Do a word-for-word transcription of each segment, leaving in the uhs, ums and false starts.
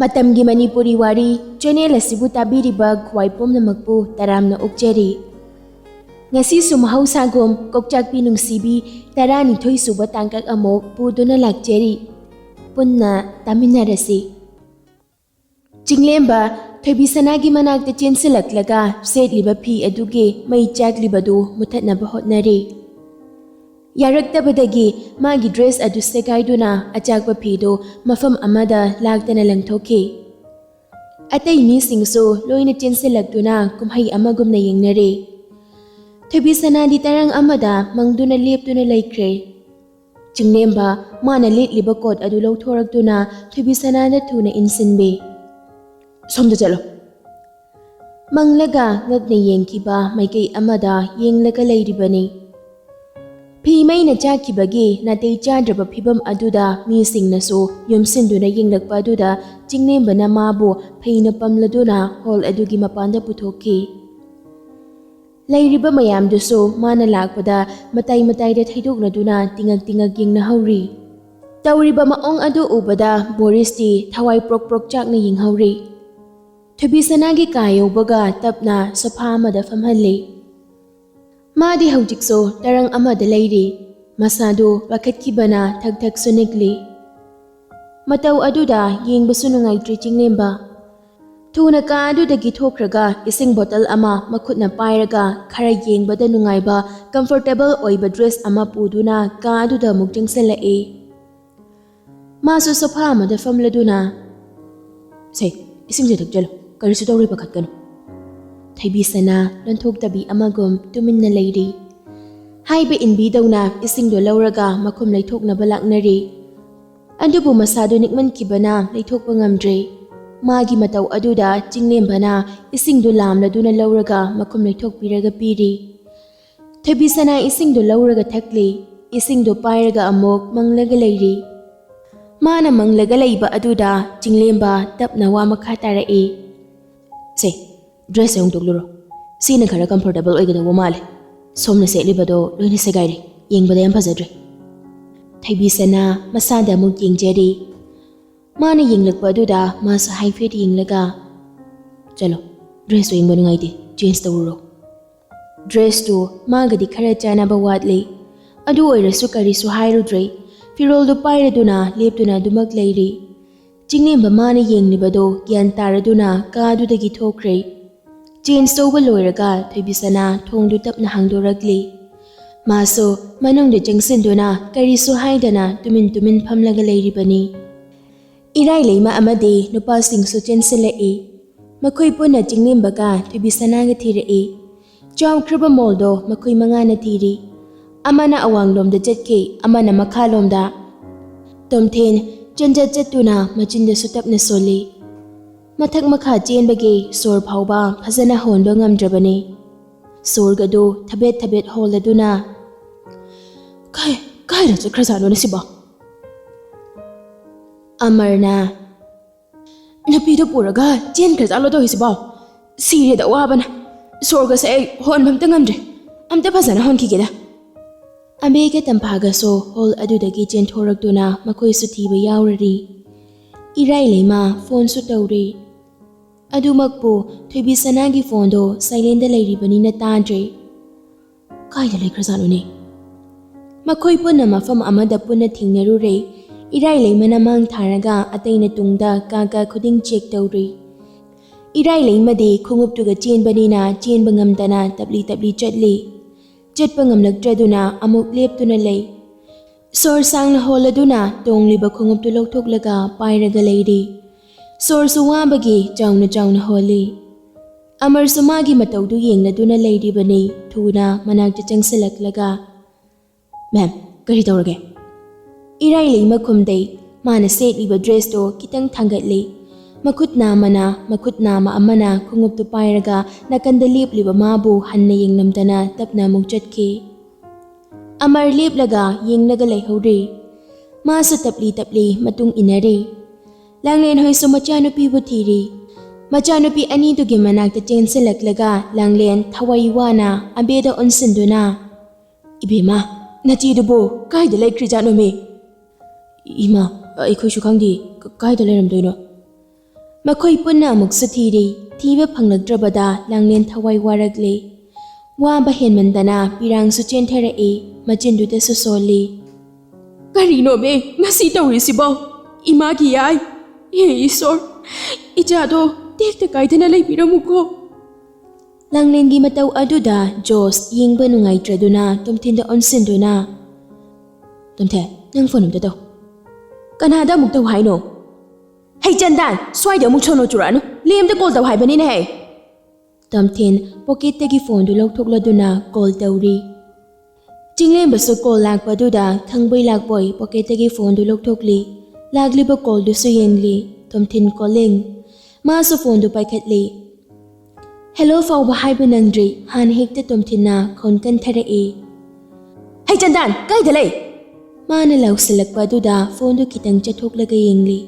ꯃꯇꯝꯒꯤ ꯃꯅꯤꯄꯨꯔꯤ ꯋꯥꯔꯤ ꯆꯦꯅꯦꯜ ꯑꯁꯤꯕꯨ ꯇꯥꯕꯤꯔꯤꯕ ꯈ꯭ꯋꯥꯏ ꯄꯨꯝꯅꯃꯛꯄꯨ ꯇꯔꯥꯝꯅ ꯑꯣꯛꯆꯔꯤ꯫ ꯉꯁꯤꯁꯨ ꯃꯍꯧꯁꯥꯒꯨꯝ ꯀꯣꯛꯆꯥꯛꯄꯤ ꯅꯨꯡꯁꯤꯕꯤ ꯇꯔꯥꯅꯤꯊꯣꯏ ꯁꯨꯕ ꯇꯥꯡꯀꯛ ꯑꯃꯨꯛ ꯄꯨꯗꯨꯅ ꯂꯥꯛꯆꯔꯤ꯫ ꯄꯨꯟꯅ ꯇꯥꯃꯤꯟꯅꯔꯁꯤ꯫ ꯆꯤꯡꯂꯦꯝꯕ ꯊꯣꯏꯕꯤꯁꯅꯥꯒꯤ ꯃꯅꯥꯛꯇ ꯆꯦꯟꯁꯤꯜꯂꯛꯂꯒ ꯁꯦꯠꯂꯤꯕ ꯐꯤ ꯑꯗꯨꯒꯤ ꯃꯩ ꯆꯥꯛꯂꯤꯕꯗꯨ ꯃꯨꯊꯠꯅꯕ ꯍꯣꯠꯅꯔꯤ꯫ ꯌꯥꯔꯛꯇꯕꯗꯒꯤ ꯃꯥꯒꯤ ꯗ꯭ꯔꯦꯁ ꯑꯗꯨ ꯁꯦꯒꯥꯏꯗꯨꯅ ꯑꯆꯥꯛꯄ ꯐꯤꯗꯨ ꯃꯐꯝ ꯑꯃꯗ ꯂꯥꯛꯇꯅ ꯂꯪꯊꯣꯛꯈꯤ꯫ ꯑꯇꯩ ꯃꯤꯁꯤꯡꯁꯨ ꯂꯣꯏꯅ ꯆꯦꯟꯁꯤꯜꯂꯛꯇꯨꯅ ꯀꯨꯝꯍꯩ ꯑꯃꯒꯨꯝꯅ ꯌꯦꯡꯅꯔꯦ꯫ ꯊꯣꯏꯕꯤꯁꯅꯥꯗꯤ ꯇꯔꯪ ꯑꯃꯗ ꯃꯪꯗꯨꯅ ꯂꯦꯞꯇꯨꯅ ꯂꯩꯈ꯭ꯔꯦ꯫ ꯆꯤꯡꯂꯦꯝꯕ ꯃꯥꯅ ꯂꯤꯠꯂꯤꯕ ꯀꯣꯠ ꯑꯗꯨ ꯂꯧꯊꯣꯔꯛꯇꯨꯅ ꯊꯣꯏꯕꯤꯁꯅꯥꯗ ꯊꯨꯅ ꯏꯟꯁꯤꯟꯕꯤ꯫ "ꯁꯣꯝꯗ ꯆꯠꯂꯣ!" ꯃꯪꯂꯒ ꯉꯛꯅ ꯌꯦꯡꯈꯤꯕ ꯃꯥꯏꯀꯩ ꯑꯃꯗ ꯌꯦꯡꯂꯒ ꯂꯩꯔꯤꯕꯅꯤ꯫ ꯐꯤ ꯃꯩꯅ ꯆꯥꯛꯈꯤꯕꯒꯤ ꯅꯥꯇꯩ ꯆꯥꯗ꯭ꯔꯕ ꯐꯤꯚꯝ ꯑꯗꯨꯗ ꯃꯤꯁꯤꯡꯅꯁꯨ ꯌꯣꯝꯁꯤꯟꯗꯨꯅ ꯌꯦꯡꯂꯛꯄ ꯑꯗꯨꯗ ꯆꯤꯡꯂꯦꯝꯕꯅ ꯃꯥꯕꯨ ꯐꯩꯅ ꯄꯝꯂꯗꯨꯅ ꯍꯣꯜ ꯑꯗꯨꯒꯤ ꯃꯄꯥꯟꯗ ꯄꯨꯊꯣꯛꯈꯤ꯫ ꯂꯩꯔꯤꯕ ꯃꯌꯥꯝꯗꯨꯁꯨ ꯃꯥꯅ ꯂꯥꯛꯄꯗ ꯃꯇꯥꯏ ꯃꯇꯥꯏꯗ ꯊꯩꯗꯣꯛꯅꯗꯨꯅ ꯇꯤꯉꯛ ꯇꯤꯉꯛ ꯌꯦꯡꯅꯍꯧꯔꯤ꯫ ꯇꯧꯔꯤꯕ ꯃꯑꯣꯡ ꯑꯗꯨ ꯎꯕꯗ ꯕꯣꯔꯤꯁꯇꯤ ꯊꯋꯥꯏ ꯄ꯭ꯔꯣꯛ ꯄ꯭ꯔꯣꯛ ꯆꯥꯛꯅ ꯌꯦꯡꯍꯧꯔꯤ꯫ ꯊꯣꯏꯕꯤꯁꯅꯥꯒꯤ ꯀꯥ ꯌꯧꯕꯒ ꯇꯞꯅ ꯁꯣꯐꯥ ꯑꯃꯗ ꯐꯝꯍꯜꯂꯤ꯫ ꯃꯥꯗꯤ ꯍꯧꯖꯤꯛꯁꯨ ꯇꯔꯪ ꯑꯃꯗ ꯂꯩꯔꯤ꯫ ꯃꯁꯥꯗꯨ ꯄꯥꯈꯠꯈꯤꯕꯅ ꯊꯛ ꯊꯛꯁꯨ ꯅꯤꯛꯂꯤ꯫ ꯃꯇꯧ ꯑꯗꯨꯗ ꯌꯦꯡꯕꯁꯨ ꯅꯨꯡꯉꯥꯏꯇ꯭ꯔꯤ ꯆꯤꯡꯂꯦꯝꯕ꯫ ꯊꯨꯅ ꯀꯥ ꯑꯗꯨꯗꯒꯤ ꯊꯣꯛꯈ꯭ꯔꯒ ꯏꯁꯤꯡ ꯕꯣꯇꯜ ꯑꯃ ꯃꯈꯨꯠꯅ ꯄꯥꯏꯔꯒ ꯈꯔ ꯌꯦꯡꯕꯗ ꯅꯨꯡꯉꯥꯏꯕ, ꯀꯝꯐꯣꯔꯇꯦꯕꯜ ꯑꯣꯏꯕ ꯗ꯭ꯔꯦꯁ ꯑꯃ ꯄꯨꯗꯨꯅ ꯀꯥ ꯑꯗꯨꯗ ꯑꯃꯨꯛ ꯆꯪꯁꯤꯜꯂꯛꯏ꯫ ꯃꯥꯁꯨ ꯁꯣꯐꯥ ꯑꯃꯗ ꯐꯝꯂꯗꯨꯅ, "ꯁꯦ, ꯏꯁꯤꯡꯁꯦ ꯊꯛꯆꯜꯂꯨ, ꯀꯔꯤꯁꯨ ꯇꯧꯔꯣꯏ, ꯄꯥꯈꯠꯀꯅꯨ꯫" ꯊꯣꯏꯕꯤꯁꯅꯥ ꯂꯣꯟꯊꯣꯛꯇꯕꯤ ꯑꯃꯒꯨꯝ ꯇꯨꯃꯤꯟꯅ ꯂꯩꯔꯤ꯫ ꯍꯥꯏꯕ ꯏꯟꯕꯤꯗꯧꯅ ꯏꯁꯤꯡꯗꯣ ꯂꯧꯔꯒ ꯃꯈꯨꯝ ꯂꯩꯊꯣꯛꯅꯕ ꯂꯥꯛꯅꯔꯤ꯫ ꯑꯗꯨꯕꯨ ꯃꯁꯥꯗꯨ ꯅꯤꯛꯃꯟꯈꯤꯕꯅ ꯂꯩꯊꯣꯛꯄ ꯉꯝꯗ꯭ꯔꯦ꯫ ꯃꯥꯒꯤ ꯃꯇꯧ ꯑꯗꯨꯗ ꯆꯤꯡꯂꯦꯝꯕꯅ ꯏꯁꯤꯡꯗꯨ ꯂꯥꯝꯂꯗꯨꯅ ꯂꯧꯔꯒ ꯃꯈꯨꯝ ꯂꯩꯊꯣꯛꯄꯤꯔꯒ ꯄꯤꯔꯤ꯫ ꯊꯣꯏꯕꯤꯁꯅꯥ ꯏꯁꯤꯡꯗꯨ ꯂꯧꯔꯒ ꯊꯛꯂꯤ꯫ ꯏꯁꯤꯡꯗꯨ ꯄꯥꯏꯔꯒ ꯑꯃꯨꯛ ꯃꯪꯂꯒ ꯂꯩꯔꯤ꯫ ꯃꯥꯅ ꯃꯪꯂꯒ ꯂꯩꯕ ꯑꯗꯨꯗ ꯆꯤꯡꯂꯦꯝꯕ ꯇꯞꯅ ꯋꯥ ꯃꯈꯥ ꯇꯥꯔꯛꯏ꯫ "ꯁꯦ, ꯗ꯭ꯔꯦꯁꯁꯦ ꯍꯣꯡꯗꯣꯛꯂꯨꯔꯣ꯫ ꯁꯤꯅ ꯈꯔ ꯀꯝꯐꯣꯔꯇꯦꯕꯜ ꯑꯣꯏꯒꯗꯧꯕ ꯃꯥꯜꯂꯦ꯫ ꯁꯣꯝꯅ ꯁꯦꯠꯂꯤꯕꯗꯣ ꯂꯣꯏꯅ ꯁꯦꯒꯥꯏꯔꯦ꯫ ꯌꯦꯡꯕꯗ ꯌꯥꯝ ꯐꯖꯗ꯭ꯔꯦ꯫" ꯊꯣꯏꯕꯤꯁꯅꯥ ꯃꯁꯥꯗ ꯑꯃꯨꯛ ꯌꯦꯡꯖꯔꯤ꯫ ꯃꯥꯅ ꯌꯦꯡꯂꯛꯄ ꯑꯗꯨꯗ ꯃꯥꯁꯨ ꯍꯥꯏꯐꯦꯠ ꯌꯦꯡꯂꯒ, "ꯆꯠꯂꯣ, ꯗ꯭ꯔꯦꯁꯇꯨ ꯌꯦꯡꯕ ꯅꯨꯡꯉꯥꯏꯇꯦ, ꯆꯦꯟꯖ ꯇꯧꯔꯨꯔꯣ"꯫ ꯗ꯭ꯔꯦꯁꯇꯨ ꯃꯥꯒꯗꯤ ꯈꯔ ꯆꯥꯟꯅꯕ ꯋꯥꯠꯂꯤ꯫ ꯑꯗꯨ ꯑꯣꯏꯔꯁꯨ ꯀꯔꯤꯁꯨ ꯍꯥꯏꯔꯨꯗ꯭ꯔꯦ꯫ ꯐꯤꯔꯣꯜꯗꯨ ꯄꯥꯏꯔꯗꯨꯅ ꯂꯦꯞꯇꯨꯅ ꯑꯗꯨꯃꯛ ꯂꯩꯔꯤ꯫ ꯆꯤꯡꯂꯦꯝꯕ ꯃꯥꯅ ꯌꯦꯡꯂꯤꯕꯗꯣ ꯒ꯭ꯌꯥꯟ ꯇꯥꯔꯗꯨꯅ ꯀꯥꯗꯨꯗꯒꯤ ꯊꯣꯛꯈ꯭ꯔꯦ꯫ ꯆꯦꯟꯖ ꯇꯧꯕ ꯂꯣꯏꯔꯒ ꯊꯣꯏꯕꯤꯁꯅꯥ ꯊꯣꯡꯗꯨ ꯇꯞꯅ ꯍꯥꯡꯗꯣꯔꯛꯂꯤ꯫ ꯃꯥꯁꯨ ꯃꯅꯨꯡꯗ ꯆꯪꯁꯤꯟꯗꯨꯅ ꯀꯔꯤꯁꯨ ꯍꯥꯏꯗꯅ ꯇꯨꯃꯤꯟ ꯇꯨꯃꯤꯟ ꯐꯝꯂꯒ ꯂꯩꯔꯤꯕꯅꯤ꯫ ꯏꯔꯥꯏ ꯂꯩꯃ ꯑꯃꯗꯤ ꯅꯨꯄꯥꯁꯤꯡꯁꯨ ꯆꯦꯟꯁꯤꯜꯂꯛꯏ꯫ ꯃꯈꯣꯏ ꯄꯨꯟꯅ ꯆꯤꯡꯂꯦꯝꯕꯒ ꯊꯣꯏꯕꯤꯁꯅꯥꯒ ꯊꯤꯔꯛꯏ꯫ ꯆꯥꯎꯈ꯭ꯔꯕ ꯃꯣꯜꯗꯣ ꯃꯈꯣꯏ ꯃꯉꯥꯅ ꯊꯤꯔꯤ꯫ ꯑꯃꯅ ꯑꯋꯥꯡꯂꯣꯝꯗ ꯆꯠꯈꯤ, ꯑꯃꯅ ꯃꯈꯥꯂꯣꯝꯗ꯫ ꯇꯣꯝꯊꯤꯟ ꯆꯦꯟꯖꯠ ꯆꯠꯇꯨꯅ ꯃꯆꯤꯟꯗꯁꯨ ꯇꯞꯅ ꯁꯣꯜꯂꯤ꯫ ꯃꯊꯛ ꯃꯈꯥ ꯆꯦꯟꯕꯒꯤ ꯁꯣꯔ ꯐꯥꯎꯕ ꯐꯖꯅ ꯍꯣꯟꯕ ꯉꯝꯗ꯭ꯔꯕꯅꯤ꯫ ꯁꯣꯔꯒꯗꯨ ꯊꯕꯦꯠ ꯊꯕꯦꯠ ꯍꯣꯜꯂꯗꯨꯅ, "ꯀꯥꯏ, ꯀꯥꯏꯗ ꯆꯠꯈ꯭ꯔꯖꯥꯠꯅꯣꯅꯦ ꯁꯤꯕꯣ?" ꯑꯃꯔꯅ, "ꯅꯨꯄꯤꯗꯣ ꯄꯨꯔꯒ ꯆꯦꯟꯈ꯭ꯔꯖꯥꯠꯂꯣ ꯇꯧꯔꯤꯁꯤꯕꯣ? ꯁꯤꯔꯦꯗ ꯋꯥꯕꯅ꯫ ꯁꯣꯔꯒꯁꯦ ꯑꯩ ꯍꯣꯟꯕ ꯑꯝꯇ ꯉꯝꯗ꯭ꯔꯦ꯫ ꯑꯝꯇ ꯐꯖꯅ ꯍꯣꯟꯈꯤꯒꯦꯗ"꯫ ꯑꯕꯦꯒ ꯇꯝꯐꯥꯒꯁꯨ ꯍꯣꯜ ꯑꯗꯨꯗꯒꯤ ꯆꯦꯟꯊꯣꯔꯛꯇꯨꯅ ꯃꯈꯣꯏꯁꯨ ꯊꯤꯕ ꯌꯥꯎꯔꯔꯤ꯫ ꯏꯔꯥꯏ ꯂꯩꯃ ꯐꯣꯟꯁꯨ ꯇꯧꯔꯤ꯫ ꯑꯗꯨꯃꯛꯄꯨ ꯊꯣꯏꯕꯤꯁꯅꯥꯒꯤ ꯐꯣꯟꯗꯣ ꯁꯥꯏꯂꯦꯟꯗ ꯂꯩꯔꯤꯕꯅꯤꯅ ꯇꯥꯗ꯭ꯔꯦ꯫ ꯀꯥꯏꯗ ꯂꯩꯈ꯭ꯔꯖꯥꯠꯅꯣꯅꯦ? ꯃꯈꯣꯏ ꯄꯨꯟꯅ ꯃꯐꯝ ꯑꯃꯗ ꯄꯨꯟꯅ ꯊꯦꯡꯅꯔꯨꯔꯦ꯫ ꯏꯔꯥꯏ ꯂꯩꯃꯅ ꯃꯥꯡ ꯊꯥꯔꯒ ꯑꯇꯩꯅ ꯇꯨꯡꯗ ꯀꯥ ꯀꯥ ꯈꯨꯗꯤꯡ ꯆꯦꯛ ꯇꯧꯔꯤ꯫ ꯏꯔꯥꯏ ꯂꯩꯃꯗꯤ ꯈꯣꯡꯎꯞꯇꯨꯒ ꯆꯦꯟꯕꯅꯤꯅ ꯆꯦꯟꯕ ꯉꯝꯗꯅ ꯇꯞꯂꯤ ꯇꯞꯂꯤ ꯆꯠꯂꯤ꯫ ꯆꯠꯄ ꯉꯝꯂꯛꯇ꯭ꯔꯗꯨꯅ ꯑꯃꯨꯛ ꯂꯦꯞꯇꯨꯅ ꯂꯩ꯫ ꯁꯣꯔ ꯁꯥꯡꯅ ꯍꯣꯜꯂꯗꯨꯅ ꯇꯣꯡꯂꯤꯕ ꯈꯣꯡꯎꯞꯇꯨ ꯂꯧꯊꯣꯛꯂꯒ ꯄꯥꯏꯔꯒ ꯂꯩꯔꯤ꯫ ꯁꯣꯔꯁꯨ ꯋꯥꯕꯒꯤ ꯆꯥꯎꯅ ꯆꯥꯎꯅ ꯍꯣꯜꯂꯤ꯫ ꯑꯃꯔꯁꯨ ꯃꯥꯒꯤ ꯃꯇꯧꯗꯨ ꯌꯦꯡꯂꯗꯨꯅ ꯂꯩꯔꯤꯕꯅꯤ, ꯊꯨꯅ ꯃꯅꯥꯛꯇ ꯆꯪꯁꯤꯜꯂꯛꯂꯒ, "ꯃꯦꯝ, ꯀꯔꯤ ꯇꯧꯔꯒꯦ?" ꯏꯔꯥꯏ ꯂꯩꯃ ꯈꯨꯝꯗꯩ꯫ ꯃꯥꯅ ꯁꯦꯠꯂꯤꯕ ꯗ꯭ꯔꯦꯁꯇꯣ ꯈꯤꯇꯪ ꯊꯥꯡꯒꯠꯂꯤ꯫ ꯃꯈꯨꯠ ꯅꯥꯝꯃꯅ, ꯃꯈꯨꯠ ꯅꯥꯝꯃ ꯑꯃꯅ ꯈꯣꯡꯎꯞꯇꯨ ꯄꯥꯏꯔꯒ ꯅꯥꯀꯟꯗ ꯂꯦꯞꯂꯤꯕ ꯃꯥꯕꯨ ꯍꯟꯅ ꯌꯦꯡꯂꯝꯗꯅ ꯇꯞꯅ ꯑꯃꯨꯛ ꯆꯠꯈꯤ꯫ ꯑꯃꯔ ꯂꯦꯞꯂꯒ ꯌꯦꯡꯂꯒ ꯂꯩꯍꯧꯔꯤ꯫ ꯃꯥꯁꯨ ꯇꯞꯂꯤ ꯇꯞꯂꯤ ꯃꯇꯨꯡ ꯏꯟꯅꯔꯤ꯫ ꯂꯥꯡꯂꯦꯟ ꯍꯣꯏꯁꯨ ꯃꯆꯥꯅꯨꯄꯤꯕꯨ ꯊꯤꯔꯤ꯫ ꯃꯆꯥꯅꯨꯄꯤ ꯑꯅꯤꯗꯨꯒꯤ ꯃꯅꯥꯛꯇ ꯆꯦꯟꯁꯤꯜꯂꯛꯂꯒ ꯂꯥꯡꯂꯦꯟ ꯊꯋꯥꯏ ꯋꯥꯅ ꯑꯕꯦꯗ ꯑꯣꯟꯁꯤꯟꯗꯨꯅ, "ꯏꯕꯦꯝꯃ, ꯅꯆꯦꯗꯨꯕꯨ ꯀꯥꯏꯗ ꯂꯩꯈ꯭ꯔꯤꯖꯥꯠꯅꯣꯃꯤ?" "ꯏꯃꯥ, "ꯑꯩꯈꯣꯏꯁꯨ ꯈꯪꯗꯦ, ꯀ-, ꯀꯥꯏꯗ ꯂꯩꯔꯝꯗꯣꯏꯅꯣ?" ꯃꯈꯣꯏ ꯄꯨꯟꯅ ꯑꯃꯨꯛꯁꯨ ꯊꯤꯔꯤ꯫ ꯊꯤꯕ ꯐꯪꯂꯛꯇ꯭ꯔꯕꯗ ꯂꯥꯡꯂꯦꯟ ꯊꯋꯥꯏ ꯋꯥꯔꯛꯂꯦ꯫ ꯋꯥꯕ ꯍꯦꯟꯃꯟꯗꯅ ꯄꯤꯔꯥꯡꯁꯨ ꯆꯦꯟꯊꯔꯛꯏ, ꯃꯆꯤꯟꯗꯨꯗꯁꯨ ꯁꯣꯜꯂꯤ꯫ "ꯀꯔꯤꯅꯣꯃꯦ ꯉꯁꯤ ꯇꯧꯔꯤꯁꯤꯕꯣ? ꯏꯃꯥꯒꯤ ꯌꯥꯏ! ꯍꯦ ꯏꯁꯣꯔ, ꯏꯆꯥꯗꯣ ꯇꯦꯛꯇ ꯀꯥꯏꯗꯅ ꯂꯩꯕꯤꯔꯝꯃꯨꯀꯣ!" ꯂꯥꯡꯂꯦꯟꯒꯤ ꯃꯇꯧ ꯑꯗꯨꯗ ꯖꯣꯁ ꯌꯦꯡꯕ ꯅꯨꯡꯉꯥꯏꯇ꯭ꯔꯗꯨꯅ ꯇꯣꯝꯊꯤꯟꯗ ꯑꯣꯟꯁꯤꯟꯗꯨꯅ, "ꯇꯣꯝꯊꯤꯟ, ꯅꯪ ꯐꯣꯟ ꯑꯝꯇ ꯇꯧ꯫" "ꯀꯅꯥꯗ ꯑꯃꯨꯛ ꯇꯧ ꯍꯥꯏꯅꯣ?" "ꯍꯩ ꯆꯟꯗꯥꯟ, ꯁ꯭ꯋꯥꯏꯗ ꯑꯃꯨꯛ ꯁꯣꯅꯣ ꯆꯨꯔꯛꯑꯅꯨ꯫ ꯂꯦꯝꯗ ꯀꯣꯜ ꯇꯧ ꯍꯥꯏꯕꯅꯤꯅꯦꯍꯦ!" ꯇꯣꯝꯊꯤꯟ ꯄꯣꯀꯦꯠꯇꯒꯤ ꯐꯣꯟꯗꯨ ꯂꯧꯊꯣꯛꯂꯗꯨꯅ ꯀꯣꯜ ꯇꯧꯔꯤ꯫ ꯆꯤꯡꯂꯦꯝꯕꯁꯨ ꯀꯣꯜ ꯂꯥꯛꯄꯗꯨꯗ ꯈꯪꯕꯣꯏ ꯂꯥꯛꯄꯣꯏ ꯄꯣꯀꯦꯠꯇꯒꯤ ꯐꯣꯟꯗꯨ ꯂꯧꯊꯣꯛꯂꯤ꯫ ꯂꯥꯛꯂꯤꯕ ꯀꯣꯜꯗꯨꯁꯨ ꯌꯦꯡꯂꯤ꯫ ꯇꯣꯝꯊꯤꯟ ꯀꯣꯂꯤꯡ꯫ ꯃꯥꯁꯨ ꯐꯣꯟꯗꯨ ꯄꯥꯏꯈꯠꯂꯤ꯫ "ꯍꯦꯜꯂꯣ" ꯐꯥꯎꯕ ꯍꯥꯏꯕ ꯅꯪꯗ꯭ꯔꯤ, ꯍꯥꯟꯅ ꯍꯦꯛꯇ ꯇꯣꯝꯊꯤꯟꯅ ꯈꯣꯟ ꯀꯟꯊꯔꯛꯏ꯫ "ꯍꯩ ꯆꯟꯗꯥꯟ, ꯀꯥꯏꯗ ꯂꯩ?" ꯃꯥꯅ ꯂꯥꯎꯁꯤꯜꯂꯛꯄ ꯑꯗꯨꯗ ꯐꯣꯟꯗꯨ ꯈꯤꯇꯪ ꯆꯠꯊꯣꯛꯂꯒ ꯌꯦꯡꯂꯤ꯫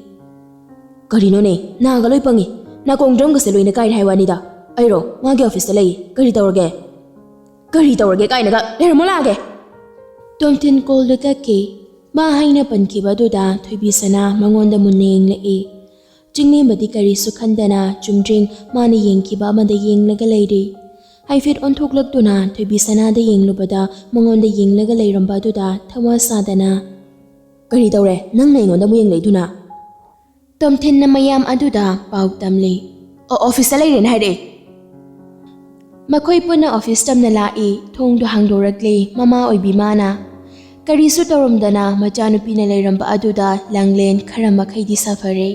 "ꯀꯔꯤꯅꯣꯅꯦ, ꯅꯥꯒ ꯂꯣꯏ ꯄꯪꯉꯤ꯫ ꯅꯥꯀꯣꯡ ꯗ꯭ꯔꯝꯒꯁꯦ ꯂꯣꯏꯅ ꯀꯥꯏꯔꯦ ꯍꯥꯏ ꯋꯥꯅꯤꯗ꯫ ꯑꯩꯔꯣ ꯃꯥꯒꯤ ꯑꯣꯐꯤꯁꯇ ꯂꯩ꯫ ꯀꯔꯤ ꯇꯧꯔꯒꯦ?" "ꯀꯔꯤ ꯇꯧꯔꯒꯦ ꯀꯥꯏꯅꯒ? ꯂꯩꯔꯝꯃꯣ ꯂꯥꯛꯑꯒꯦ!" ꯇꯣꯝꯊꯤꯟ ꯀꯣꯜꯗꯨ ꯀꯛꯈꯤ꯫ ꯃꯥ ꯍꯥꯏꯅ ꯄꯟꯈꯤꯕ ꯑꯗꯨꯗ ꯊꯣꯏꯕꯤꯁꯅꯥ ꯃꯉꯣꯟꯗ ꯃꯨꯟꯅ ꯌꯦꯡꯂꯛꯏ꯫ ꯆꯤꯡꯂꯦꯝꯕꯗꯤ ꯀꯔꯤꯁꯨ ꯈꯟꯗꯅ ꯆꯨꯝꯗ꯭ꯔꯤꯡ ꯃꯥꯅ ꯌꯦꯡꯈꯤꯕ ꯑꯃꯗ ꯌꯦꯡꯂꯒ ꯂꯩꯔꯤ꯫ ꯍꯥꯏꯐꯦꯠ ꯑꯣꯟꯊꯣꯛꯂꯛꯇꯨꯅ ꯊꯣꯏꯕꯤꯁꯅꯥꯗ ꯌꯦꯡꯂꯨꯕꯗ ꯃꯉꯣꯟꯗ ꯌꯦꯡꯂꯒ ꯂꯩꯔꯝꯕ ꯑꯗꯨꯗ ꯊꯋꯥ ꯁꯥꯗꯅ, "ꯀꯔꯤ ꯇꯧꯔꯦ? ꯅꯪꯅ ꯑꯩꯉꯣꯟꯗ ꯑꯃꯨꯛ ꯌꯦꯡꯂꯛꯏꯗꯨꯅ?" ꯇꯣꯝꯊꯤꯟꯅ ꯃꯌꯥꯝ ꯑꯗꯨꯗ ꯄꯥꯎ ꯇꯝꯂꯤ꯫ "ꯑꯣ, ꯑꯣꯐꯤꯁꯇ ꯂꯩꯔꯦꯅ ꯍꯥꯏꯔꯛꯑꯦ꯫" ꯃꯈꯣꯏ ꯄꯨꯟꯅ ꯑꯣꯐꯤꯁ ꯇꯝꯅ ꯂꯥꯛꯏ꯫ ꯊꯣꯡꯗꯨ ꯍꯥꯡꯗꯣꯔꯛꯂꯤ ꯃꯃꯥ ꯑꯣꯏꯕꯤ ꯃꯥꯅ꯫ ꯀꯔꯤꯁꯨ ꯇꯧꯔꯝꯗꯅ ꯃꯆꯥꯅꯨꯄꯤꯅ ꯂꯩꯔꯝꯕ ꯑꯗꯨꯗ ꯂꯥꯡꯂꯦꯟ ꯈꯔ ꯃꯈꯩꯗꯤ ꯁꯥꯐꯔꯦ꯫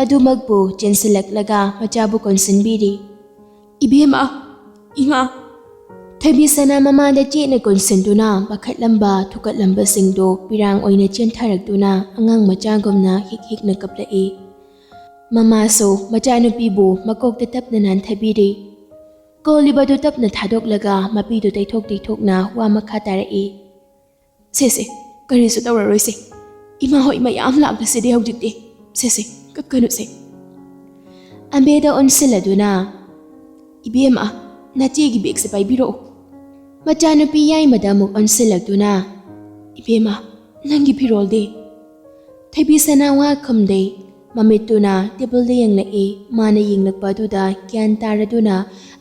ꯑꯗꯨꯃꯛꯄꯨ ꯆꯦꯟꯁꯤꯜꯂꯛꯂꯒ ꯃꯆꯥꯕꯨ ꯀꯣꯟꯁꯤꯟꯕꯤꯔꯤ꯫ "ꯏꯕꯦꯝꯃ, ꯏꯉꯥ!" ꯊꯣꯏꯕꯤꯁꯅꯥ ꯃꯃꯥꯗ ꯆꯦꯠꯅ ꯀꯣꯟꯁꯤꯟꯗꯨꯅ ꯄꯥꯈꯠꯂꯝꯕ ꯊꯨꯀꯠꯂꯝꯕꯁꯤꯡꯗꯨ ꯄꯤꯔꯥꯡ ꯑꯣꯏꯅ ꯆꯦꯟꯊꯔꯛꯇꯨꯅ ꯑꯉꯥꯡ ꯃꯆꯥꯒꯨꯝꯅ ꯍꯤꯛ ꯍꯤꯛꯅ ꯀꯞꯂꯛꯏ꯫ ꯃꯃꯥꯁꯨ ꯃꯆꯥꯅꯨꯄꯤꯕꯨ ꯃꯀꯣꯛꯇ ꯇꯞꯅ ꯅꯥꯟꯊꯕꯤꯔꯤ꯫ ꯀꯣꯜꯂꯤꯕꯗꯨ ꯇꯞꯅ ꯊꯥꯗꯣꯛꯂꯒ ꯃꯄꯤꯗꯨ ꯇꯩꯊꯣꯛ ꯇꯩꯊꯣꯛꯅ ꯋꯥ ꯃꯈꯥ ꯇꯥꯔꯛꯏ꯫ "ꯁꯦ ꯁꯦ, ꯀꯔꯤꯁꯨ ꯇꯧꯔꯔꯣꯏꯁꯦ꯫ ꯏꯃꯥ ꯍꯣꯏ ꯃꯌꯥꯝ ꯂꯥꯛꯂꯁꯤꯗꯤ ꯍꯧꯖꯤꯛꯇꯤ꯫ ꯁꯦ ꯁꯦ, ꯀꯞꯀꯅꯨꯁꯦ꯫" ꯑꯕꯦꯗ ꯑꯣꯟꯁꯤꯜꯂꯗꯨꯅ, "ꯏꯕꯦꯝꯃ, ꯅꯆꯦꯒꯤ ꯕꯦꯒꯁꯦ ꯄꯥꯏꯕꯤꯔꯛꯑꯣ꯫" ꯃꯆꯥꯅꯨꯄꯤ ꯌꯥꯏꯃꯗ ꯑꯃꯨꯛ ꯑꯣꯟꯁꯤꯜꯂꯛꯇꯨꯅ, "ꯏꯕꯦꯝꯃ, ꯅꯪꯒꯤ ꯐꯤꯔꯣꯜꯗꯤ?" ꯊꯣꯏꯕꯤꯁꯅꯥ ꯋꯥ ꯈꯨꯝꯗꯦ꯫ ꯃꯃꯤꯠꯇꯨꯅ ꯇꯦꯕꯜꯗ ꯌꯦꯡꯂꯛꯏ꯫ ꯃꯥꯅ ꯌꯦꯡꯂꯛꯄ ꯑꯗꯨꯗ ꯒ꯭ꯌꯥꯟ ꯇꯥꯔꯗꯨꯅ